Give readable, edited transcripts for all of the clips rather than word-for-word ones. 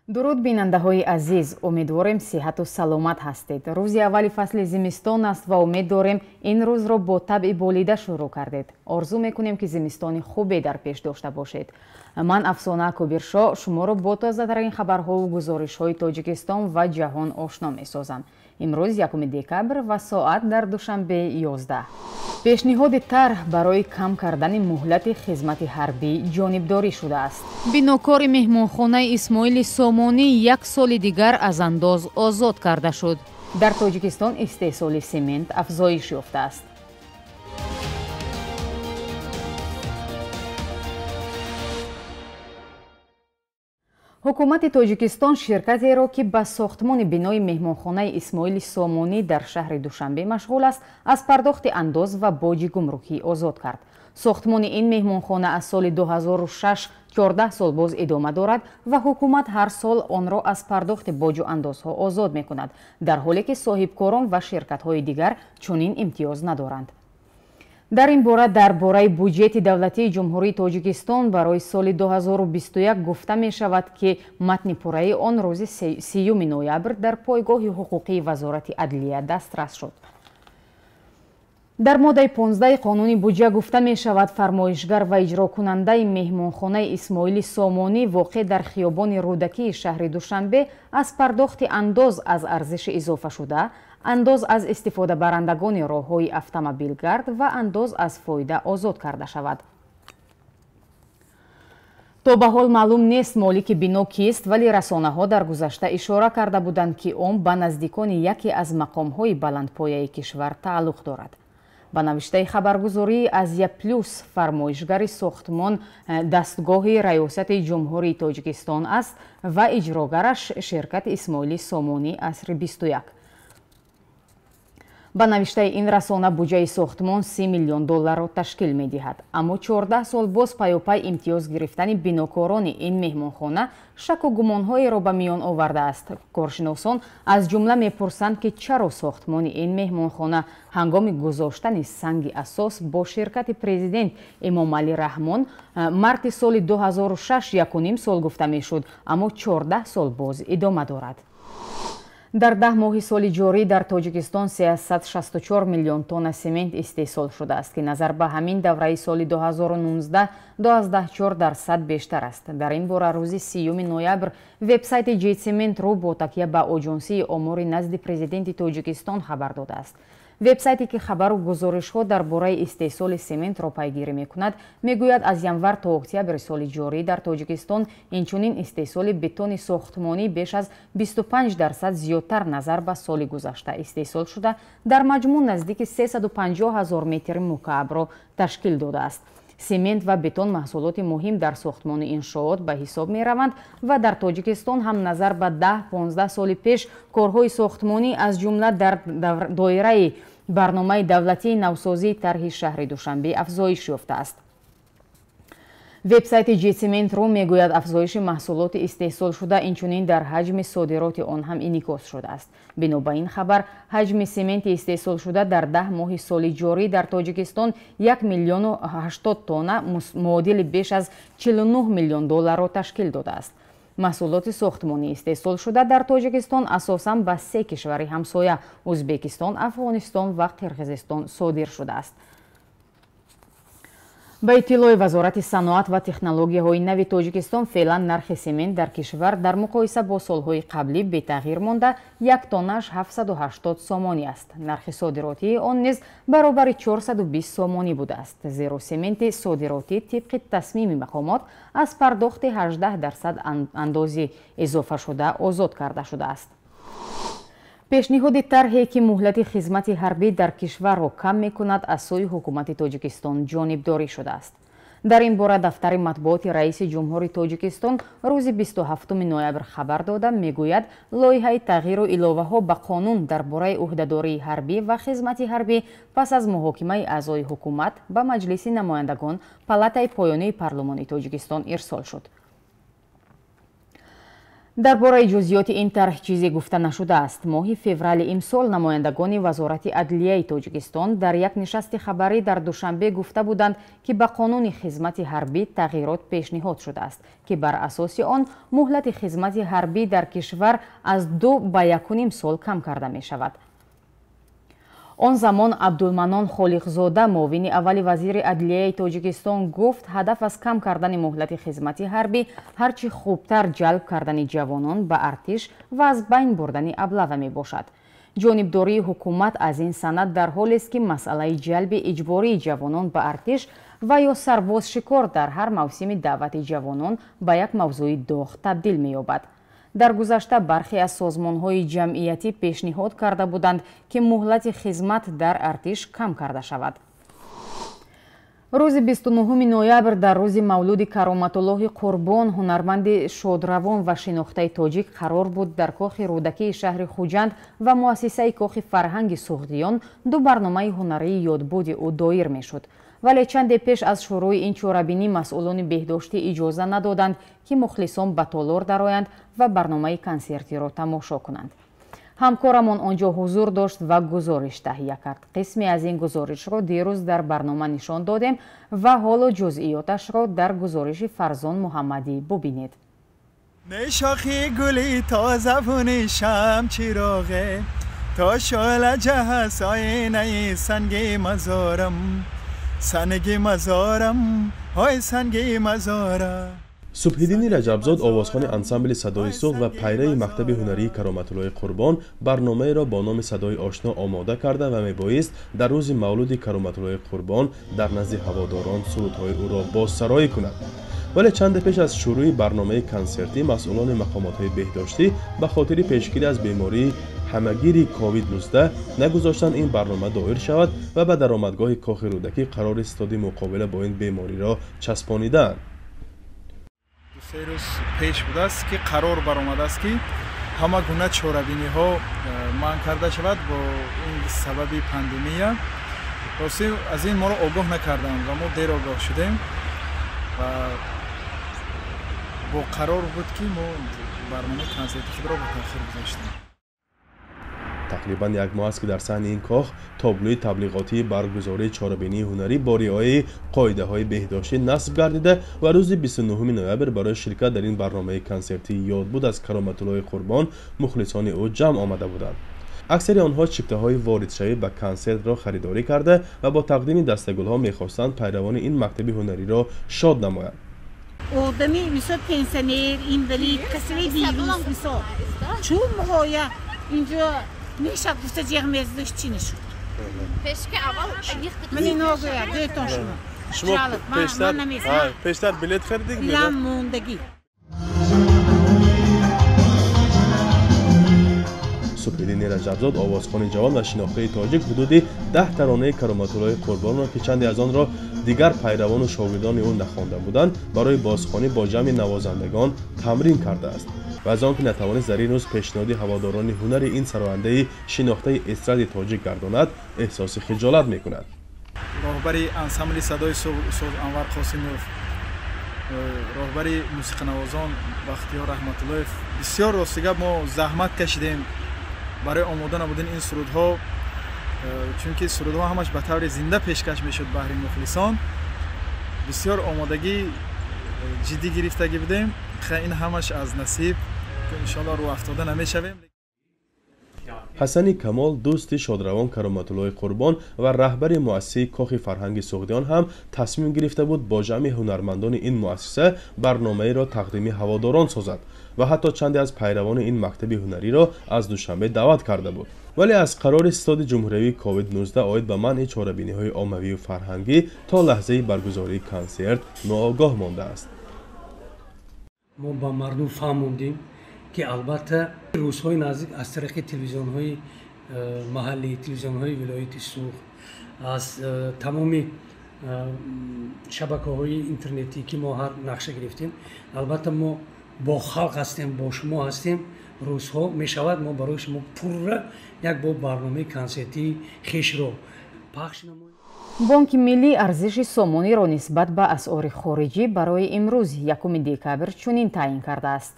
Дуруд, бинандаҳои азиз, умедворем сиҳату саломат ҳастед. Рӯзи аввали фасли зимистон аст ва умед дорем, ин рӯзро бо табъи болида шурӯъ кардед. Орзу мекунем, ки зимистони хубе дар пеш дошта бошед. Ман, Афсона Кубиршо, шуморо бо тозатарин хабарҳову гузоришҳои Тоҷикистон ва ҷаҳон ошно месозам. Имрӯз 1 декабр ва соат дар Душанбе 11. Пешниҳоди тарҳ барои кам кардани муҳлати хизмати ҳарбӣ ҷонибдорӣ шудааст. Бинокори меҳмонхонаи Исмоили Сомонӣ як соли дигар аз андоз озод карда шуд. Дар Тоҷикистон истеҳсоли семент афзоиш ёфтааст. Ҳукумати Тоҷикистон ширкатеро, ки ба сохтмони бинои меҳмонхонаи Исмоили Сомонӣ дар шаҳри Душанбе машғул аст, аз пардохти андоз ва боҷи гумрукӣ озод кард. Сохтмони ин меҳмонхона аз соли 2006, 14 сол боз идома дорад ва ҳукумат ҳар сол онро аз пардохти боҷу андозҳо озод мекунад, дар ҳоле ки соҳибкорон ва ширкатҳои дигар чунин имтиёз надоранд. Дар ин бора дар бораи буҷети давлатии Ҷумҳурии Тоҷикистон барои соли 2021 гуфта мешавад, ки матни пурраи он рӯзи 30 ноябр дар пойгоҳи ҳуқуқии Вазорати адлия дастрас шуд. Дар моддаи 15 қонуни буҷа гуфта мешавад, фармоишгар ва иҷрокунандаи меҳмонхонаи Исмоили Сомонӣ, воқеъ дар хиёбони Рӯдакии шаҳри Душанбе, аз пардохти андоз аз арзиши изофашуда, андоз аз истифодабарандагони роҳҳои автомобилгард ва андоз аз фоида озод карда шавад. То ба ҳол маълум нест, молики бино кист, вале расонаҳо дар гузашта ишора карда буданд, ки он ба наздикони яке аз мақомҳои баландпояи кишвар тааллуқ дорад. Ба навиштаи хабаргузории Азия Плюс, фармоишгари сохтмон дастгоҳи Раёсати Ҷумҳурии Тоҷикистон аст ва иҷрогараш ширкати Исмоили Сомонӣ асри 21. Ба навиштаи ин расона, буҷаи сохтмон 30 миллион долларро ташкил медиҳад. Аммо 14 сол боз паёпай имтиёз гирифтани бинокорони ин меҳмонхона шаку гумонҳоеро ба миён овардааст. Коршиносон аз ҷумла мепурсанд, ки чаро сохтмони ин меҳмонхона ҳангоми гузоштани санги асос бо ширкати президент Эмомалӣ Раҳмон марти соли 2006 1,5 сол гуфта мешуд, аммо 14 сол боз идома дорад. Дар 10 моҳи соли ҷорӣ дар Тоҷикистон 364 миллион тонна семент истеҳсол шудааст, ки назар ба ҳамин давраи соли 2019 24% бештар аст. Дар ин бора рӯзи 30 ноябр вебсайти Ҷцемент.ру бо такя ба Оҷонсии омори назди президенти Тоҷикистон хабар додааст. Вебсайте, ки хабару гузоришҳо дар бораи истеҳсоли сементро пайгирӣ мекунад, мегӯяд, аз январ то октябри соли ҷорӣ дар Тоҷикистон инчунин истеҳсоли бетони сохтмонӣ беш аз 25% зиёдтар назар ба соли гузашта истеҳсол шуда, дар маҷмӯъ наздики 350 ҳазор метри мукаабро ташкил додааст. Семент ва бетон маҳсулоти муҳим дар сохтмони иншоот ба ҳисоб мераванд ва дар Тоҷикистон ҳам назар ба 10-15 соли пеш корҳои сохтмонӣ, аз ҷумла дар доираи барномаи давлатии навсозии тарҳи шаҳри Душанбе, афзоиш ёфтааст. Вебсайти Ҷцемент.ру мегӯяд, афзоиши маҳсулоти истеҳсолшуда инчунин дар ҳаҷми содироти он ҳам инъикос шудааст. Бино ба ин хабар, ҳаҷми сементи истеҳсолшуда дар 10 моҳи соли ҷорӣ дар Тоҷикистон 1 миллиону 80 тонна, муодили беш аз 49 миллион долларро ташкил додааст. Маҳсулоти сохтмонӣ истеҳсолшуда дар Тоҷикистон асосан ба се кишвари ҳамсоя Ӯзбекистон, Афғонистон ва Қирғизистон содир шудааст. Ба иттилои Вазорати саноат ва технологияҳои нави Тоҷикистон, феълан нархи семент дар кишвар дар муқоиса бо солҳои қаблӣ бетағйир монда, як тоннааш 780 сомонӣ аст. Нархи содиротии он низ баробари 420 сомонӣ будааст, зеро сементи содиротӣ тибқи тасмими мақомот аз пардохти 18% андози изофашуда озод карда шудааст. Пешниҳоди тарҳе, ки муҳлати хизмати ҳарбӣ дар кишварро кам мекунад, аз сӯи ҳукумати Тоҷикистон ҷонибдорӣ шудааст. Дар ин бора дафтари матбуоти раиси ҷумҳури Тоҷикистон рӯзи 27 ноябр хабар дода, мегӯяд, лоиҳаи тағйиру иловаҳо ба қонун дар бораи ӯҳдадории ҳарбӣ ва хизмати ҳарбӣ пас аз муҳокимаи аъзои ҳукумат ба Маҷлиси намояндагон, палатаи поёнии парлумони Тоҷикистон ирсол шуд. Дар бораи ҷузъиёти ин тарҳ чизе гуфта нашудааст. Моҳи феврали имсол намояндагони Вазорати адлияи Тоҷикистон дар як нишасти хабарӣ дар Душанбе гуфта буданд, ки ба қонуни хизмати ҳарбӣ тағйирот пешниҳод шудааст, ки бар асоси он муҳлати хизмати ҳарбӣ дар кишвар аз 2 ба 1,5 сол кам карда мешавад. Он замон Абдулманон Холиқзода, муовини аввали вазири адлияи Тоҷикистон, гуфт, ҳадаф аз кам кардани муҳлати хизмати ҳарбӣ ҳарчи хубтар ҷалб кардани ҷавонон ба артиш ва аз байн бурдани аблава мебошад. Ҷонибдории ҳукумат аз ин санад дар ҳолест, ки масъалаи ҷалби иҷбории ҷавонон ба артиш ва ё сарбозшикор дар ҳар мавсими даъвати ҷавонон ба як мавзӯи доғ табдил меёбад. Дар гузашта бархе аз созмонҳои ҷамъиятӣ пешниҳод карда буданд, ки муҳлати хизмат дар артиш кам карда шавад. Рӯзи 29 ноябр, дар рӯзи мавлуди Кароматуллоҳи Қурбон, ҳунарманди шодравон ва шинохтаи тоҷик, қарор буд дар кохи Рӯдакии шаҳри Хуҷанд ва муассисаи кохи фарҳанги Суғдиён ду барномаи ҳунарии ёдбуди ӯ доир мешуд. Вале чанде пеш аз шурӯи ин чорабинӣ масъулони беҳдоштӣ иҷоза надоданд, ки мухлисон ба толор дароянд ва барномаи консертиро тамошо кунанд. Ҳамкорамон он ҷо ҳузур дошт ва гузориш таҳия кард. Қисме аз ин гузоришро дирӯз дар барнома нишон додем ва ҳоло ҷузъиёташро дар гузориши Фарзон Муҳаммадӣ бубинед. Нешохи гули тозавуни шам чироғе то шола ҷаҳас оинаи санги мазорам, санги мазорам, ҳой санги мазорам. Субҳиддини Раҷабзод, овозхони ансамбли «Садои Суғд» ва пайрави мактаби ҳунарии Кароматуллоҳи Қурбон, барномаеро бо номи «Садои ошно» омода карда ва мебоист дар рӯзи мавлуди Кароматуллоҳи Қурбон дар назди ҳаводорон сурудҳои ӯро бозсароӣ кунад. Вале чанде пеш аз шурӯи барномаи консертӣ масъулони мақомотҳои беҳдоштӣ ба хотири пешгирӣ аз бемории ҳамагири COVID-19 нагузоштанд ин барнома доир шавад ва ба даромадгоҳи кохи Рӯдакӣ қарори ситоди муқобила бо ин бемориро часпонидаанд. Се рӯз пеш будааст, ки қарор баромадааст, ки ҳама гуна чорабиниҳо манъ карда шавад бо ин сабаби пандемия. Рости, аз ин моро огоҳ накарданд ва мо дер огоҳ шудем ва бо қарор буд, ки мо барномаи консерти худро ба таъхир гузоштем. Тақрибан як моҳ аст, ки дар саҳни ин кох тоблӯи таблиғотии баргузории чорабинии ҳунарӣ бо риояи қоидаҳои беҳдоштӣ насб гардида ва рӯзи 29 ноябр барои ширкат дар ин барномаи консертии ёдбуд аз Кароматуллоҳи Қурбон мухлисони ӯ ҷамъ омада буданд. Аксари онҳо чиптаҳои воридшавӣ ба консертро харидорӣ карда ва бо тақдими дастагулҳо мехостанд пайравони ин мактаби ҳунариро шод намоянд. Одами, мисол, пенсионер, инвалид, касали вирус, мисол, чун моя инҷо мешад гуфта ҷеғ мезадаш, чӣ нашуд? Ман ино гӯяд, гӯятон шумо. Шумо пештар билет харидед? Билам мондагӣ. Субҳиддини Раҷабзод, овозхони ҷавон ва шинохтаи тоҷик, ҳудуди 10 таронаи Кароматуллоҳи Қурбонро, ки чанде аз онро дигар пайравону шогирдони ӯ нахонда буданд, барои бозхонӣ бо ҷамъи навозандагон тамрин кардааст. Ва аз он ки натавонист дар ин рӯз пешниҳоди ҳаводорони ҳунари ин сарояндаи шинохтаи эстради тоҷик гардонад, эҳсоси хиҷолат мекунад. Роҳбари ансамбли «Садои Суғд» устод Анвар Қосимов, роҳбари мусиқанавозон Бахтиёр Раҳматуллоев, бисёр, рости гап, мо заҳмат кашидем барои омода намудани ин сурудҳо, чунки сурудҳо ҳамаш ба таври зинда пешкаш мешуд баҳри мухлисон. Бисёр омодагӣ ҷиддӣ гирифтагӣ будем. Ин ҳамаш аз насиб, иншоалло рӯ афтода намешавем. Ҳасани Камол, дӯсти шодравон Кароматуллоҳи Қурбон ва раҳбари муассисаи кохи фарҳанги Суғдиён, ҳам тасмим гирифта буд бо ҷамъи ҳунармандони ин муассиса барномаеро тақдими ҳаводорон созад ва ҳатто чанде аз пайравони ин мактаби ҳунариро аз Душанбе даъват карда буд. Вале аз қарори ситоди ҷумҳуриявии COVID-19 оид ба манъи чорабиниҳои оммавию фарҳангӣ то лаҳзаи баргузории консерт ноогоҳ мондааст. Мо ба мардум фаҳмондем, ки албатта рӯзҳои наздик аз тариқи телевизионҳои маҳаллӣ, телевизионҳои вилояти Суғд, аз тамоми шабакаҳои интернетӣ, ки мо ҳар нақша гирифтем, албатта мо бо халқ ҳастем, бо шумо ҳастем. Рӯзҳо мешавад, мо барои шумо пурра як бо барномаи консертии хешро пахш намоем. Бонки Миллӣ арзиши сомониро нисбат ба асъори хориҷӣ барои имрӯз, 1 декабр, чунин таъин кардааст.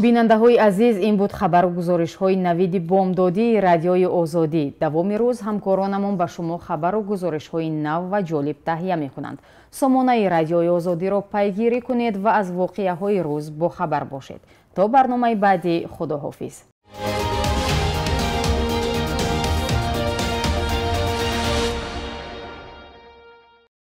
Бинандаҳои азиз, ин буд хабару гузоришҳои навиди бомдодии Радиои Озодӣ. Давоми рӯз ҳамкоронамон ба шумо хабару гузоришҳои нав ва ҷолиб таҳия мекунанд. Сомонаи Радиои Озодиро пайгирӣ кунед ва аз воқеаҳои рӯз бохабар бошед. То барномаи баъдӣ, худоҳофиз.